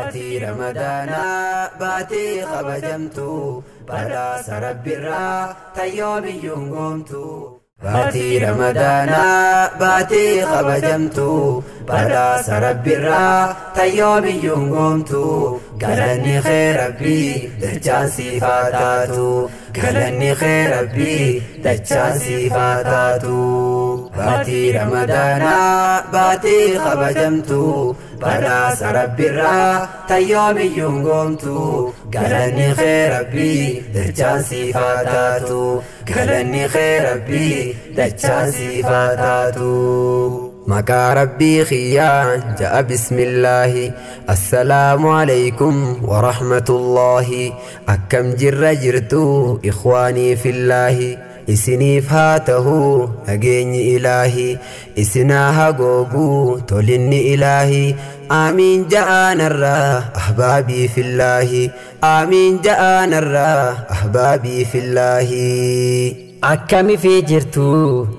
Baatii Ramadaanaa baatii kabajamtu badhaasa Rabbiirraa tayyoo biyyuun goomtu. Baatii Ramadaanaa baatii kabajamtu badhaasa Rabbiirraa tayyoo biyyuun goomtu. Galanni kee Rabbii dachaan siif haa taatu. Galanni kee Rabbii dachaan siif haa taatu. Baatii Ramadaanaa baatii kabajamtu badhaasa Rabbiirraa tayyoo biyyuun goomtu. Galanni kee Rabbii dachaan siif haa taatu. Galanni kee Rabbii dachaan siif haa taatu. Maqaa Rabbii kiyyaan ja'a bismillaahi. Assalaamu alaykum wa rahmatullaahi. Akkam jirra jirtu ikhwaanii fillaahi. Isiniif haa ta'uu nageenyi ilaahi. Isinaa hagooguu tolinni ilaahi. Aamiin ja'aanarraa ahbaabii fillaahi. Aamiin ja'aanarraa ahbaabii fillaahi. Akkami fi jirtu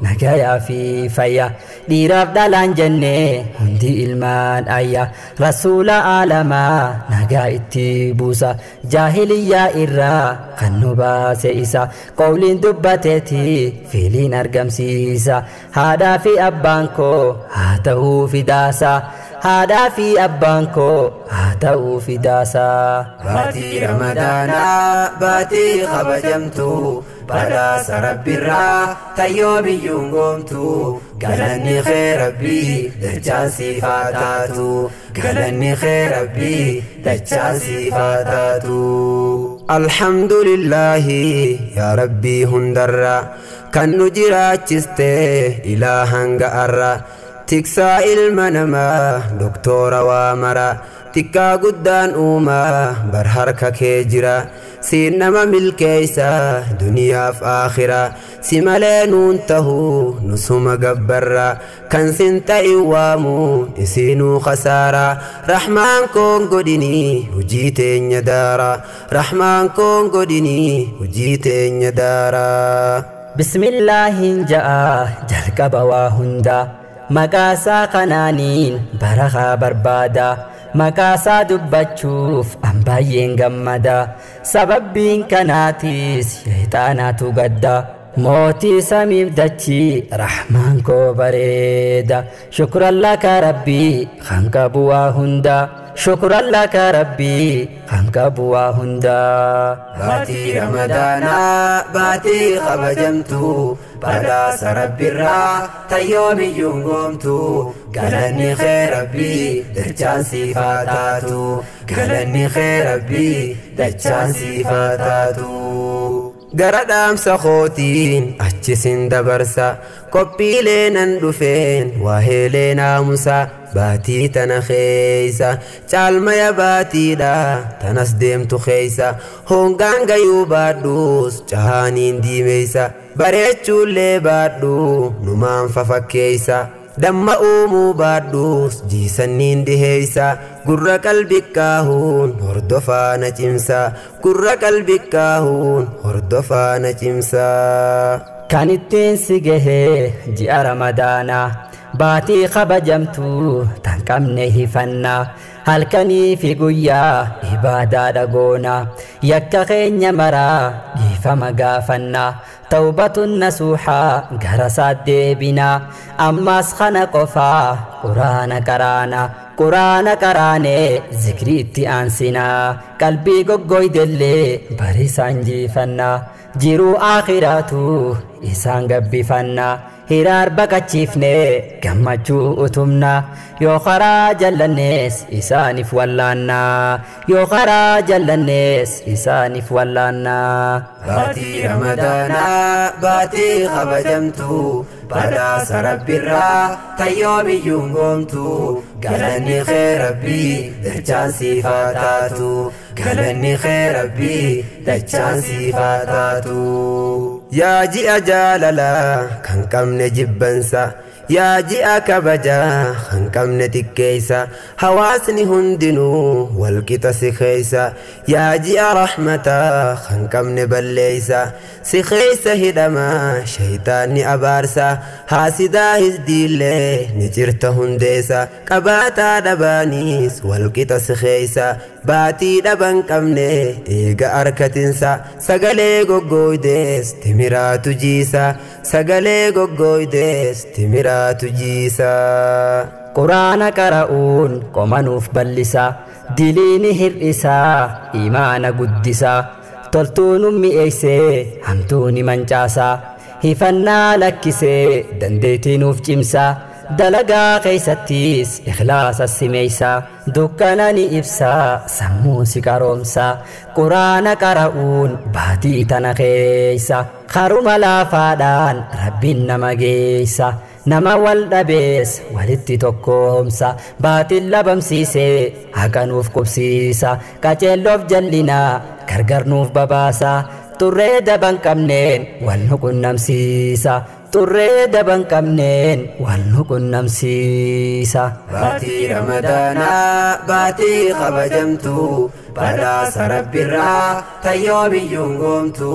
nagayaa fi fayya dhiiraaf dhalaan jenne hundi ilmaan ayya rasuula aalamaa nagaa itti buusa jaahiliyyaa irraa kan nu baase isa qawliin dubbateeti filiin argamsiisa haadhaa fi abbaan koo haa ta'uu fidaasa haadhaa fi abbaan koo haa ta'uu fidaasa. Baatii Ramadaanaa baatii kabajamtu badhaasa Rabbiirraa tayyoo biyyuun goomtu. Galanni kee Rabbii dachaan siif haa taatu. Galanni kee Rabbii dachaan siif haa taatu. Alhamdulillaahi yaa Rabbii hundarra kan nu jiraachiste ilaa hanga arra. Tiksaa ilma namaa doktora waa mara xiqqaa guddaan uumaa bar harka kee jira. Siin nama milkeeysa duniyaaf aakhira si malee nuun tahuu nusuma gabbarra kan sin ta'in waamu isinuu khasaara. Rahmaan koon godhinii hujii teenya daara. Rahmaan koon godhinii hujii teenya daara. Bismillaahin ja'a jalqaba waa hunda maqaasaa kanaaniin barakaa barbaada. Maqaasaa dubbachuuf an baay'een gammada. Sababbiin kanaatis shayxaanaatu gadda. Mootii samiif dachii rahmaan koo bareeda. Shukran laka Rabbii kan qabu waa hunda. Shukran laka Rabbii kan qabu waa hunda. Baatii Ramadaanaa baatii kabajamtu badhaasa Rabbiirraa tayyoo biyyuun goomtu. Galanni kee Rabbii dachaan siif haa taatu. Galanni kee Rabbii dachaan siif haa taatu. Gara dhaamsa kootiin achi sin dabarsa. Qophiilee nan dhufeen waaheelee naamusa. Baatii tana keeysa caalmaya baatiidha tanas deemtu keeysa. Hongaan gayuu baadhuus cahaaniin diimeeysa. Bareechuullee baadhu numaan fafakkeeysa. Damma uumuu baadhuus jiisanniin dhiheeysa. Gurra qalbikkaahuun hordofaa na cimsa. Gurra qalbikkaahuun hordofaa na cimsa. Kan ittiin si gahee ji'a Ramadaanaa baatii kabajamtu tan qabne hifannaa halkanii fi guyyaa ibaadaa dhagoonaa yakka keenya maraa dhiifama gaafannaa tawbatun nasuuxaa gara isaat deebinaa ammaas kana qofaa quraana qaraanaa quraana qaraanee zikrii itti aansinaa qalbii goggoydellee barisaan jiifannaa jiruu aakhiraatu isaan gabbifannaa hiraar baqachiifnee gammachuu utumnaa yoo karaa jallannees isaaniif wallaannaa yoo karaa jallannees isaaniif wallaannaa. Baatii Ramadaanaa baatii kabajamtu badhaasa Rabbiirraa tayyoo biyyuun goomtu. Galanni kee Rabbii dachaan siif haa taatu. Galanni kee Rabbii dachaan siif haa taatu. Yaa ji'a jaalalaa kan qabne jibbansa. Yaa ji'a kabajaa hanqabne xiqqeessa, hawaasni hundinuu walqixa si keessa. Yaa ji'a rahmataa hanqabne balleessa, si keessa hidhamaa shayitaanni abaarsa. Haasidaa hisdiillee ni cirta hundeessa, qabaataa dhabaaniis walqixa si keessa. Baatii dhaban qabne eega arkatinsa, sagalee goggooydees timiraatu jiisa, sagalee goggooydees timiraatu jiisa. Quraana qara'uun qomanuuf bal'isa, diliini hir'isaa, imaana guddisa, toltuun mi'eessee hamtuuni mancaasa, hifannaa lakkisee dandeettii nuuf cimsa, dalagaa keeysattis ikhlaasa simeeysa, dukkana ni ibsa, sammuu si qaroomsa. Quraana qara'uun baatii tana keeysa karuma laafaadhaan Rabbiin nama geeysa, nama wal dhabees walitti tokkoomsa, baatiin labamsiisee haqa nuuf qubsiisa, qaceelloof jallinaa gargar nuuf babaasa, xurree daban qabneen wal nu qunnamsiisa, xurree daban qabneen wal nu qunnamsiisa. Baatii Ramadaanaa baatii kabajamtu, badhaasa Rabbiirraa tayyoo biyyuun goomtu.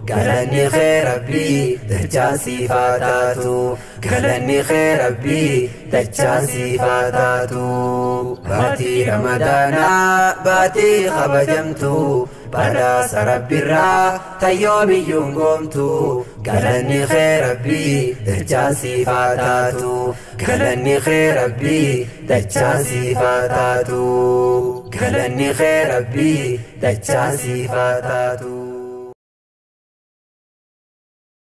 Galanni kee Rabbii dachaa siif haa taatu, galanni kee Rabbii dachaa siif haa taatu. Baatii Ramadaanaa baatii kabajamtu, badhaasa Rabbiirraa tayyoo biyyuun goomtu. Galanni kee Rabbii dachaa siif haa taatu, galanni kee Rabbii dachaa siif haa taatu, galanni kee Rabbii dachaa siif haa taatu.